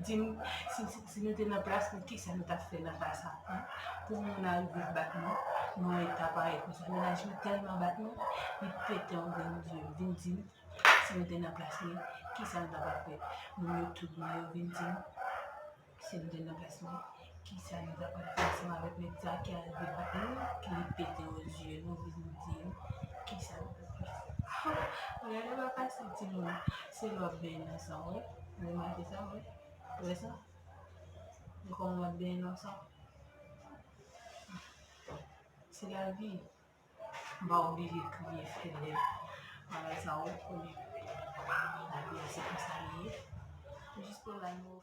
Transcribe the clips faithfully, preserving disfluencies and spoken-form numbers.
Di m, si, si, si nou te nan plas mwen, kisa nou t ap fè nan ka sa a? Pou moun nan rive bat nou, nan yon eta parèy konsa. Mennaj mwen tèlman bat mwen, li pete yon grenn zye. Vin di m, si nou te nan plas mwen, kisa nou t ap fè? Moun yo tout mwen yo vin di m, si nou te nan plas mwen, kisa nou t ap fè ansanm avèk nèg sa ki al rive bat nou, ki li pete yon zye, nou vin di m, kisa nou t ap fè? Gade pa pase timoun, se lè w ap benyen nan sa w, wi. Ou remake sa, wi. Ou wè sa? Ou kòman w ap benyen nan sa? Se lavi. M pa oblije kriye fè lè bagay sa yo konnen. Lavi a se konsa li ye. Jis pou la nou.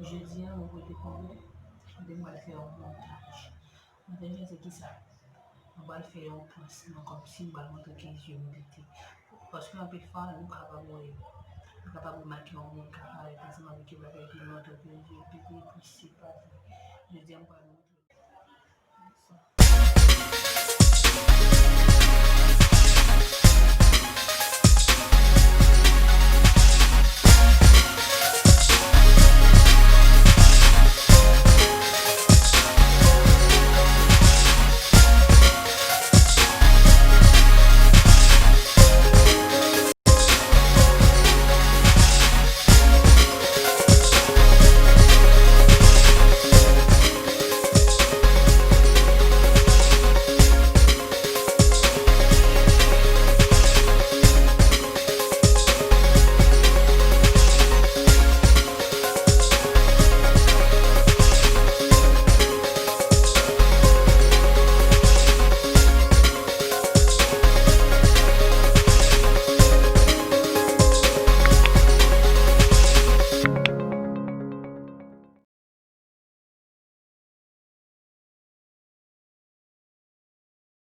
Jodi a, mwen pote pou mwen, mwen te pral fè yon montaj. Montaj la se kisa? Mwen pral fè yon pansman kòmsi mwen pral montre ke zye m pete. Paske anpil fwa, nou kapab wè, nou kapab remake yon moun k ap parèt ansanm avèk yon bagay ki montre ke zye l pete, epi se pa vre. Jodi a, mwen pral montre